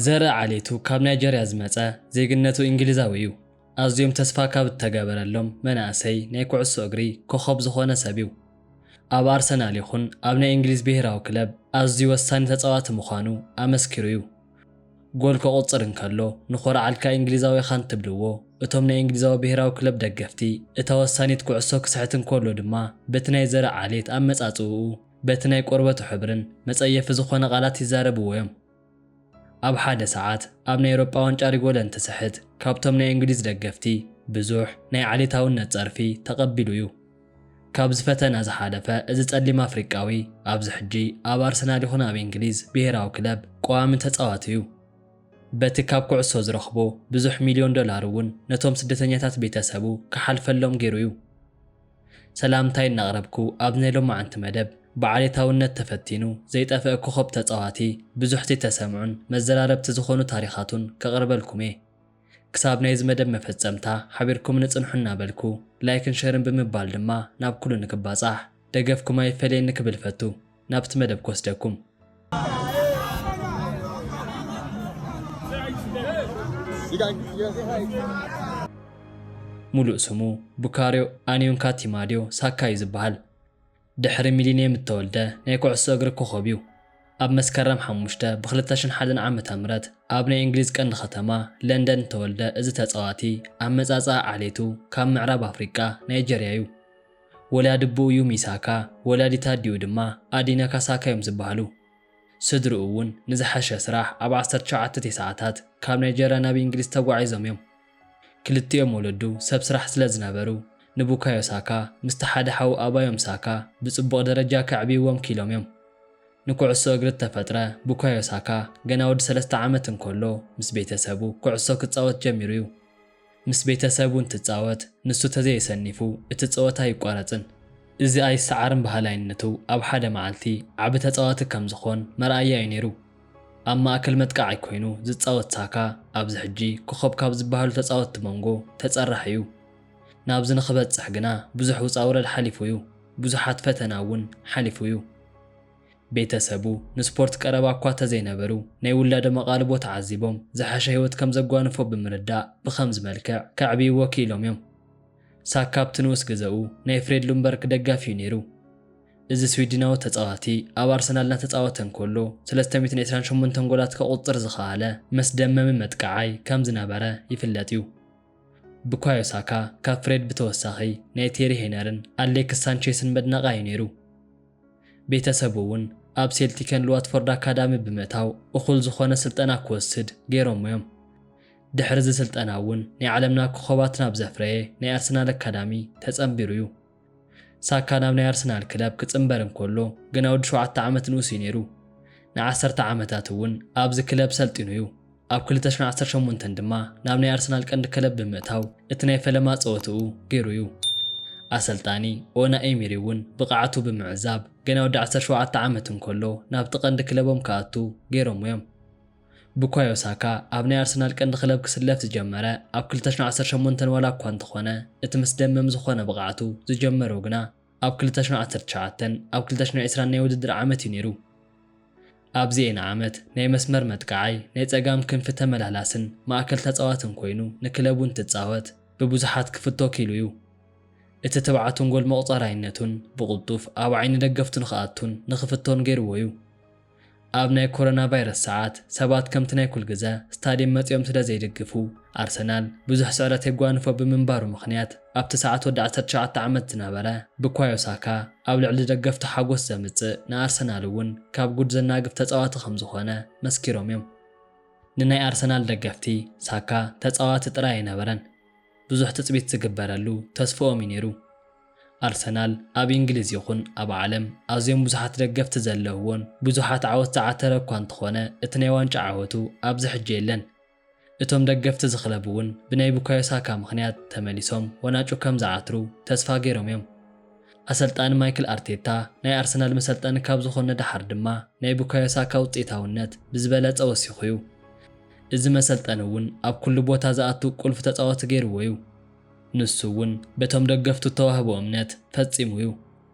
ዘርኢ ዓሌቱ ካብ ናይጀርያ ዝመጸ፣ ዜግነቱ እንግሊዛዊ እዩ። ኣዝዮም ተስፋ ካብ እተገበረሎም መናእሰይ ናይ ኩዕሶ እግሪ ኮኸብ ዝኾነ ሰብ እዩ። ኣብ ኣርሰናል ይኹን ኣብ ናይ እንግሊዝ ብሄራዊ ክለብ ኣዝዩ ወሳኒ ተጻዋቲ ምዃኑ ኣመስኪሩ እዩ። ጎል ከቑጽር እንከሎ፣ "ንኾርዓልካ እንግሊዛዊ ኢኻ" እንትብልዎ፣ እቶም ናይ እንግሊዛዊ ብሄራዊ ክለብ ደገፍቲ፣ እታ ወሳኒት ኩዕሶ ክስሕት እንከሎ ድማ፣ በቲ ናይ ዘርኢ ዓሌት ኣመጻጽእኡ፣ በቲ ናይ ቆርበቱ ሕብርን መጸየፊ ዝኾነ ቃላት ይዛረብዎ እዮም። ኣብ ሓደ ሰዓት ኣብ ናይ ኤውሮጳ ዋንጫ ሪጎለ እንትስሕት፣ ካብቶም ናይ እንግሊዝ ደገፍቲ ብዙሕ ናይ ዓሌታውነት ጸርፊ ተቐቢሉ እዩ። ካብዚ ፈተና ዝሓለፈ፣ እዚ ጸሊም ኣፍሪቃዊ ኣብዚ ሕጂ ኣብ ኣርሰናል ይኹን ኣብ እንግሊዝ ብሄራዊ ክለብ ቀዋሚ ተጻዋቲ እዩ። በቲ ካብ ኩዕሶ ዝረኽቦ ብዙሕ ሚልዮን ዶላር እውን ነቶም ስደተኛታት ቤተሰቡ ክሓልፈሎም ገይሩ እዩ። ሰላምታይ እናቕረብኩ፣ ኣብ ናይ ሎማዓንቲ መደብ ብዓሌታውነት ተፈቲኑ ዘይጠፍእ ኮኸብ ተጻዋቲ ብዙሕ ዘይተሰምዑን መዘራረብቲ ዝኾኑ ታሪኻቱን ከቕርበልኩም እየ። ክሳብ ናይዚ መደብ መፈጸምታ ሓቢርኩም ንጽንሑ እናበልኩ፣ ላይክን ሸርን ብምባል ድማ ናብ ኩሉ ንክባጻሕ ደገፍኩም ኣይፈለየኒ ክብል ፈቱ። ናብቲ መደብ ክወስደኩም። ሙሉእ ስሙ ቡካርዮ ኣንዮንካ ቲማድዮ ሳካ እዩ ዝበሃል። ድሕሪ ሚሊንየም እተወልደ ናይ ኩዕሶ እግሪ ኮኸብ እዩ። ኣብ መስከረም ሓሙሽተ ብ ክልተ ሽሕን ሓደን ዓመተ ምህረት ኣብ ናይ እንግሊዝ ቀንዲ ከተማ ለንደን እተወልደ እዚ ተጻዋቲ፣ ኣመጻጽኣ ዓሌቱ ካብ ምዕራብ ኣፍሪቃ ናይጀርያ እዩ። ወላዲ ኣቦኡ ዩሚ ሳካ፣ ወላዲት ኣዲኡ ድማ ኣዲነካ ሳካ እዮም ዝበሃሉ። ስድርኡ እውን ንዝሐሸ ስራሕ ኣብ ዓሰርተ ትሽዓተ ሰዓታት ካብ ናይጀርያ ናብ እንግሊዝ ተጓዒዞም እዮም። ክልቲኦም ወለዱ ሰብ ስራሕ ስለ ዝነበሩ፣ ንቡካዮ ሳካ ምስቲ ሓደ ሓዉ ኣባዮም ሳካ ብጽቡቕ ደረጃ ከዕብይዎም ክኢሎም እዮም። ንኩዕሶ እግሪ እተፈጥረ ቡካዮ ሳካ ገና ወዲ ሰለስተ ዓመት እንከሎ ምስ ቤተሰቡ ኩዕሶ ክጻወት ጀሚሩ እዩ። ምስ ቤተሰቡ እንትጻወት ንሱ ተዘየሰኒፉ እቲ ጸወታ ኣይቋረጽን። እዚ ኣይሰዓርን በሃላይነቱ ኣብ ሓደ መዓልቲ ዓቢ ተጻዋቲ ከም ዝኾን መርኣያ እዩ ነይሩ። ኣብ ማእከል መጥቃዓይ ኮይኑ ዝጻወት ሳካ ኣብዚ ሕጂ ኮኸብ ካብ ዝበሃሉ ተጻወትቲ መንጎ ተጸራሒ እዩ። ናብዚ ንኽበጽሕ ግና ብዙሕ ውጻ ውረድ ሓሊፉ እዩ። ብዙሓት ፈተና እውን ሓሊፉ እዩ። ቤተሰቡ ንስፖርት ቀረባ እኳ ተዘይነበሩ፣ ናይ ውላዶም ኣቓልቦ ተዓዚቦም ዝሓሸ ህይወት ከም ዘጓንፎ ብምርዳእ ብኸምዚ መልክዕ ከዕብይዎ ክኢሎም እዮም። ሳካ ኣብቲ ንኡስ ግዘኡ ናይ ፍሬድ ሉምበርግ ደጋፊ እዩ ነይሩ። እዚ ስዊድናዊ ተጻዋቲ ኣብ ኣርሰናል እናተጻወተ እንከሎ ሰለስተ ሚእትን ዕስራን ሸሞንተን ጎላት ከቑጽር ዝኸኣለ መስደመሚ መጥቃዓይ ከም ዝነበረ ይፍለጥ እዩ። ቡካዮ ሳካ ካብ ፍሬድ ብተወሳኺ ናይ ቴሪ ሄነርን ኣሌክስ ሳንቼስን መድነቓይ እዩ ነይሩ። ቤተሰቡ እውን ኣብ ሴልቲክን ልዋትፎርድ ኣካዳሚ ብምእታው እኹል ዝኾነ ስልጠና ክወስድ ገይሮሞ እዮም። ድሕሪ እዚ ስልጠና እውን ናይ ዓለምና ኮኸባት ናብ ዘፍረየ ናይ ኣርሰናል ኣካዳሚ ተጸንቢሩ እዩ። ሳካ ናብ ናይ ኣርሰናል ክለብ ክጽንበር እንከሎ ግና ወዲ ሸውዓተ ዓመት ንኡስ እዩ ነይሩ። ንዓሰርተ ዓመታት እውን ኣብዚ ክለብ ሰልጢኑ እዩ። ኣብ ክልተ ሽሕን ዓሰርተ ሸሞንተን ድማ ናብ ናይ ኣርሰናል ቀንዲ ክለብ ብምእታው እቲ ናይ ፈለማ ጸወትኡ ገይሩ እዩ። ኣሰልጣኒ ኦና ኤሚሪ እውን ብቕዓቱ ብምዕዛብ ገና ወዲ ዓሰርተ ሸውዓተ ዓመት እንከሎ ናብቲ ቀንዲ ክለቦም ክኣቱ ገይሮሞ እዮም። ቡካዮ ሳካ ኣብ ናይ ኣርሰናል ቀንዲ ክለብ ክስለፍ ዝጀመረ ኣብ ክልተ ሽሕን ዓሰርተ ሸሞንተን ዋላ እኳ እንተኾነ፣ እቲ ምስደመም ዝኾነ ብቕዓቱ ዝጀመሮ ግና ኣብ ክልተ ሽሕን ዓሰርተ ትሽዓተን ኣብ ክልተ ሽሕን ዕስራን ናይ ውድድር ዓመት እዩ ነይሩ። ኣብዚኤን ዓመት ናይ መስመር መጥቃዓይ፣ ናይ ጸጋም ክንፊ ተመላላስን ማእከል ተጻዋትን ኮይኑ ንክለቡ እንትጻወት ብብዙሓት ክፍቶ ክኢሉ እዩ። እቲ ትብዓቱን ጎል መቑጸራይነቱን ብቕልጡፍ ኣብ ዓይኒ ደገፍቱ ንኽኣቱን ንኽፍቶን ገይርዎ እዩ። ኣብ ናይ ኮሮና ቫይረስ ሰዓት ሰባት ከምቲ ናይ ኩል ግዘ ስታድየም መጺኦም ስለ ዘይድግፉ፣ ኣርሰናል ብዙሕ ስዕረት የጓንፎ ብምንባሩ ምኽንያት ኣብቲ ሰዓት ወዲ ዓሰርተ ትሽዓተ ዓመት ዝነበረ ቡካዮ ሳካ ኣብ ልዕሊ ደገፍቱ ሓጎስ ዘምጽእ ንኣርሰናል እውን ካብ ጉድ ዘናግፍ ተጻዋቲ ከም ዝኾነ መስኪሮም እዮም። ንናይ ኣርሰናል ደገፍቲ ሳካ ተጻዋቲ ጥራይ ኣይነበረን። ብዙሕ ትጽቢት ዝግበረሉ ተስፍኦም እዩ ነይሩ። ኣርሰናል ኣብ እንግሊዝ ይኹን ኣብ ዓለም ኣዝዮም ብዙሓት ደገፍቲ ዘለውዎን ብዙሓት ዓወት ዝዓተረ እኳ እንተኾነ፣ እቲ ናይ ዋንጫ ዓወቱ ኣብዚ ሕጂ የለን። እቶም ደገፍቲ እዚ ክለብ እውን ብናይ ቡካዮ ሳካ ምኽንያት ተመሊሶም ወናጩ ከም ዝዓትሩ ተስፋ ገይሮም እዮም። ኣሰልጣኒ ማይክል ኣርቴታ ናይ ኣርሰናል መሰልጠኒ ካብ ዝኾነ ደሓር ድማ ናይ ቡካዮ ሳካ ውጽኢታውነት ብዝበለጸ ወሲኹ እዩ። እዚ መሰልጠኒ እውን ኣብ ኩሉ ቦታ ዝኣቱ ቁልፊ ተጻዋቲ ገይርዎ እዩ። ንሱ እውን በቶም ደገፍቱ እተዋህቦ እምነት ፈጺሙ እዩ።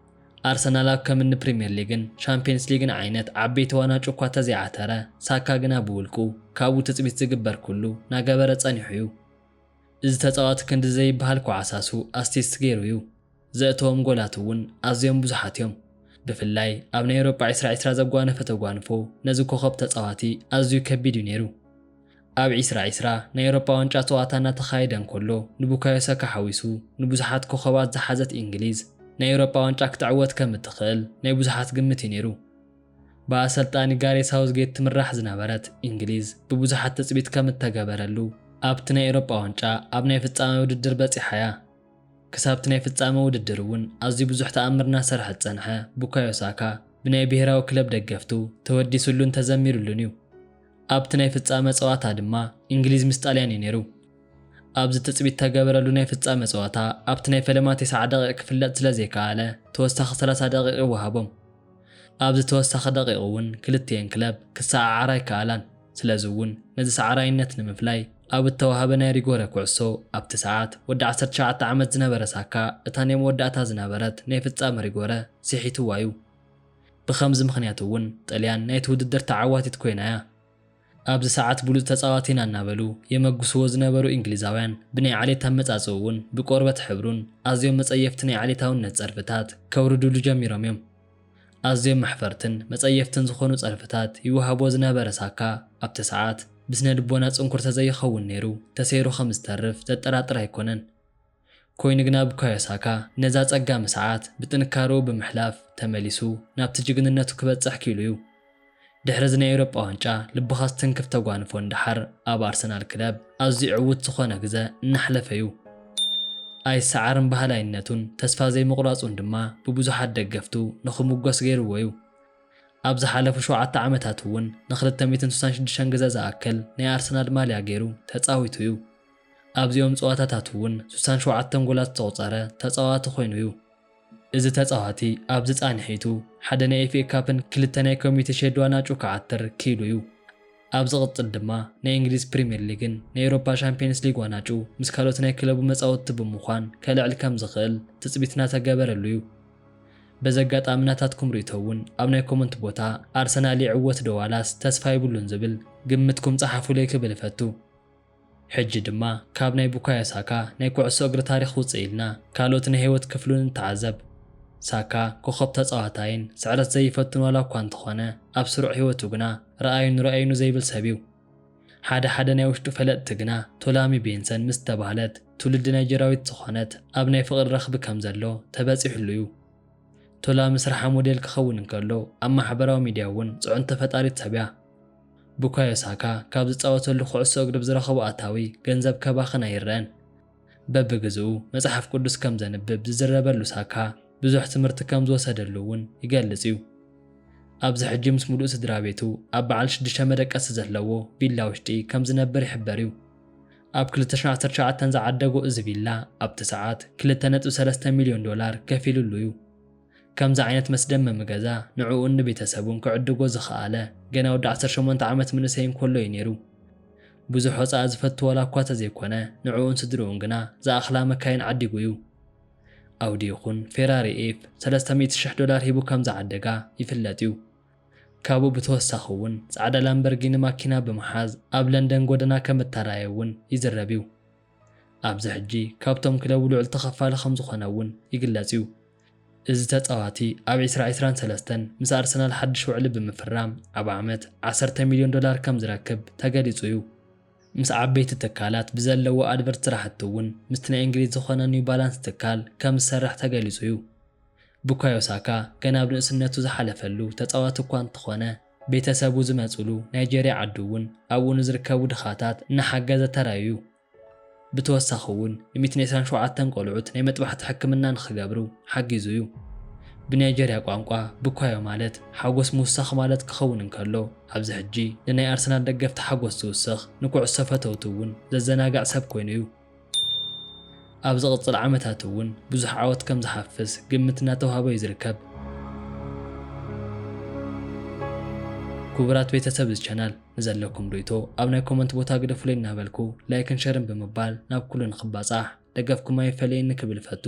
ኣርሰናል ኣብ ከምኒ ፕሪምየር ሊግን ሻምፒየንስ ሊግን ዓይነት ዓበይቲ ዋናጩ እኳ ተዘይዓተረ፣ ሳካ ግና ብውልቁ ካብኡ ትጽቢት ዝግበር ኩሉ ናገበረ ጸኒሑ እዩ። እዚ ተጻዋቲ ክንዲ ዘይበሃል ኳዓሳሱ ኣሲስት ገይሩ እዩ። ዘእተዎም ጎላት እውን ኣዝዮም ብዙሓት እዮም። ብፍላይ ኣብ ናይ ኤውሮጳ ዕስራ ዕስራ ዘጓነፈ ተጓንፎ ነዚ ኮኸብ ተጻዋቲ ኣዝዩ ከቢድ እዩ ነይሩ። ኣብ ዕስራ ዕስራ ናይ ኤውሮጳ ዋንጫ ጸዋታ እናተኻየደ እንከሎ ንቡካዮ ሳካ ሓዊሱ ንብዙሓት ኮኸባት ዝሓዘት እንግሊዝ ናይ ኤውሮጳ ዋንጫ ክትዕወት ከም እትኽእል ናይ ብዙሓት ግምት እዩ ነይሩ። ብኣሰልጣኒ ጋሬ ሳውዝጌት ትምራሕ ዝነበረት እንግሊዝ ብብዙሓት ትጽቢት ከም እተገበረሉ ኣብቲ ናይ ኤውሮጳ ዋንጫ ኣብ ናይ ፍጻመ ውድድር በጺሓ እያ። ክሳብቲ ናይ ፍጻመ ውድድር እውን ኣዝዩ ብዙሕ ተኣምር እናሰርሐ ዝጸንሐ ቡካዮ ሳካ ብናይ ብሄራዊ ክለብ ደገፍቱ ተወዲሱሉን ተዘሚሩሉን እዩ። ኣብቲ ናይ ፍጻመ ጸዋታ ድማ እንግሊዝ ምስ ጣልያን እዩ ነይሩ። ኣብዚ ትጽቢት ተገበረሉ ናይ ፍጻመ ጸዋታ ኣብቲ ናይ ፈለማ ተስዓ ደቂቕ ክፍለጥ ስለ ዘይከኣለ ተወሳኺ ሰላሳ ደቂቕ ይወሃቦም። ኣብዚ ተወሳኺ ደቂቕ እውን ክልቲኤን ክለብ ክሰዓዓራ ኣይከኣላን። ስለዚ እውን ነዚ ሰዓራይነት ንምፍላይ ኣብ እተዋህበ ናይ ሪጎረ ኩዕሶ ኣብቲ ሰዓት ወዲ ዓሰርተ ትሽዓተ ዓመት ዝነበረ ሳካ እታ ናይ መወዳእታ ዝነበረት ናይ ፍጻመ ሪጎረ ስሒትዋ እዩ። ብኸምዚ ምኽንያት እውን ጥልያን ናይቲ ውድድር ተዓዋቲት ኮይና እያ። ኣብዚ ሰዓት ብሉጽ ተጻዋቲና እናበሉ የመጉስዎ ዝነበሩ እንግሊዛውያን ብናይ ዓሌት ኣመጻጽኡ እውን ብቆርበት ሕብሩን ኣዝዮም መጸየፍቲ ናይ ዓሌታውነት ጸርፍታት ከውርዱሉ ጀሚሮም እዮም። ኣዝዮም መሕፈርትን መጸየፍትን ዝኾኑ ጸርፍታት ይወሃቦ ዝነበረ ሳካ ኣብቲ ሰዓት ብስነ ልቦና ጽንኩር ተዘይኸውን ነይሩ ተሰይሩ ከም ዝተርፍ ዘጠራጥር ኣይኮነን። ኮይኑ ግና ቡካዮ ሳካ ነዛ ጸጋሚ ሰዓት ብጥንካረኡ ብምሕላፍ ተመሊሱ ናብቲ ጅግንነቱ ክበጽሕ ክኢሉ እዩ። ድሕሪ እዚ ናይ ኤውሮጳ ዋንጫ ልብኻ ዝትንክፍ ተጓንፎ እንድሓር ኣብ ኣርሰናል ክለብ ኣዝዩ ዕዉት ዝኾነ ግዘ እናሕለፈ እዩ። ኣይሰዓርን በሃላይነቱን ተስፋ ዘይምቑራጹን ድማ ብብዙሓት ደገፍቱ ንኽምጎስ ገይርዎ እዩ። ኣብ ዝሓለፉ ሸውዓተ ዓመታት እውን ንክልተ ሚእትን ስሳን ሽዱሽተን ግዘ ዝኣክል ናይ ኣርሰናል ማልያ ገይሩ ተጻዊቱ እዩ። ኣብዚኦም ጸዋታታት እውን ስሳን ሸውዓተን ጎላት ዝተቑጸረ ተጻዋቲ ኮይኑ እዩ። እዚ ተጻዋቲ ኣብዚ ጻንሒቱ ሓደ ናይ ኤፍኤ ካፕን ክልተ ናይ ኮሚቴ ሼድ ዋናጩ ክዓትር ክኢሉ እዩ። ኣብ ዝቕጽል ድማ ናይ እንግሊዝ ፕሪምየር ሊግን ናይ ኤውሮፓ ሻምፒየንስ ሊግ ዋናጩ ምስ ካልኦት ናይ ክለቡ መጻወትቲ ብምዃን ከልዕል ከም ዝኽእል ትጽቢት እናተገበረሉ እዩ። በዚ ኣጋጣሚ ናታትኩም ርእይቶ እውን ኣብ ናይ ኮመንት ቦታ ኣርሰናል ይዕወት ዶ ዋላስ ተስፋ የብሉን ዝብል ግምትኩም ጸሓፉለይ ክብል እፈቱ። ሕጂ ድማ ካብ ናይ ቡካዮ ሳካ ናይ ኩዕሶ እግሪ ታሪኽ ውፅእ ኢልና ካልኦት ናይ ህይወት ክፍሉ ንተዓዘብ። ሳካ ኮኸብ ተጻዋታይን ስዕረት ዘይፈቱን ዋላ እኳ እንተኾነ ኣብ ስሩዕ ህይወቱ ግና ረኣዩን ረኣዩን ዘይብል ሰብ እዩ። ሓደ ሓደ ናይ ውሽጡ ፈለጥቲ ግና ቶላሚ ቤንሰን ምስ ተባህለት ትውልዲ ናይጀራዊት ዝኾነት ኣብ ናይ ፍቕሪ ረኽቢ ከም ዘሎ ተበጺሑሉ እዩ። ቶላሚ ስርሓ ሞዴል ክኸውን እንከሎ ኣብ ማሕበራዊ ሚድያ እውን ፅዕንቶ ፈጣሪት ሰብ እያ። ቡካዮ ሳካ ካብ ዝፃወተሉ ኩዕሶ እግሪ ብዝረኸቦ ኣታዊ ገንዘብ ከባኽን ኣይረአን። በብግዝኡ መፅሓፍ ቅዱስ ከም ዘንብብ ዝዝረበሉ ሳካ ብዙሕ ትምህርቲ ከም ዝወሰደሉ እውን ይገልጽ እዩ። ኣብዚ ሕጂ ምስ ሙሉእ ስድራ ቤቱ ኣብ በዓል ሽዱሽተ መደቀሲ ዘለዎ ቪላ ውሽጢ ከም ዝነብር ይሕበር እዩ። ኣብ ክልተ ሽሕን ዓሰርተ ትሽዓተን ዝዓደጎ እዚ ቪላ ኣብቲ ሰዓት ክልተ ነጥቢ ሰለስተ ሚልዮን ዶላር ከፊሉሉ እዩ። ከምዚ ዓይነት መስደመሚ ገዛ ንዕኡን ንቤተሰቡን ክዕድጎ ዝኸኣለ ገና ወዲ ዓሰርተ ሸሞንተ ዓመት መንእሰይ እንከሎ እዩ ነይሩ። ብዙሕ ወፃኢ ዝፈቱ ዋላ እኳ ተዘይኮነ ንዕኡን ስድርኡን ግና ዝኣኽላ መካይን ዓዲጉ እዩ። ኣውዲ ይኹን ፌራሪ ኤፍ ሰለስተ ሚእቲ ሽሕ ዶላር ሂቡ ከም ዝዓደጋ ይፍለጥ እዩ። ካብኡ ብተወሳኺ እውን ጻዕዳ ላምበርጊኒ ማኪና ብምሓዝ ኣብ ለንደን ጎደና ከም እተራየ እውን ይዝረብ እዩ። ኣብዚ ሕጂ ካብቶም ክለቡ ልዑል ተኸፋሊ ከም ዝኾነ እውን ይግለጽ እዩ። እዚ ተጻዋቲ ኣብ ዕስራ ዕስራን ሰለስተን ምስ ኣርሰናል ሓድሽ ውዕሊ ብምፍራም ኣብ ዓመት ዓሰርተ ሚልዮን ዶላር ከም ዝረክብ ተገሊጹ እዩ። ምስ ዓበይቲ ትካላት ብዘለዎ ኣድቨርት ስራሕቲ እውን ምስቲ ናይ እንግሊዝ ዝኾነ ኒው ባላንስ ትካል ከም ዝሰርሕ ተገሊጹ እዩ። ቡካዮ ሳካ ገና ኣብ ንእስነቱ ዝሓለፈሉ ተጻዋቲ እኳ እንተኾነ ቤተሰቡ ዝመጹሉ ናይጀርያ ዓዱ እውን ኣብኡ ንዝርከቡ ድኻታት እናሓገዘ ተራዩ እዩ። ብተወሳኺ እውን ን ሚእትን ዕስራን ሸውዓተን ቆልዑት ናይ መጥባሕቲ ሕክምና ንኽገብሩ ሓጊዙ እዩ። ብናይጀርያ ቋንቋ ቡካዮ ማለት ሓጎስ ምውሳኽ ማለት ክኸውን እንከሎ ኣብዚ ሕጂ ንናይ ኣርሰናል ደገፍቲ ሓጎስ ዝውስኽ ንኩዕሶ ፈተውቲ እውን ዘዘናግዕ ሰብ ኮይኑ እዩ። ኣብ ዝቕጽል ዓመታት እውን ብዙሕ ዓወት ከም ዝሓፍስ ግምት እናተዋህቦ እዩ ዝርከብ። ክቡራት ቤተሰብ እዚ ቻናል ንዘለኩም ርእይቶ ኣብ ናይ ኮመንት ቦታ ግደፉለይ እናበልኩ ላይክን ሸርን ብምባል ናብ ኩሉ ንኽባጻሕ ደገፍኩም ኣይፈለየኒ ክብል እፈቱ።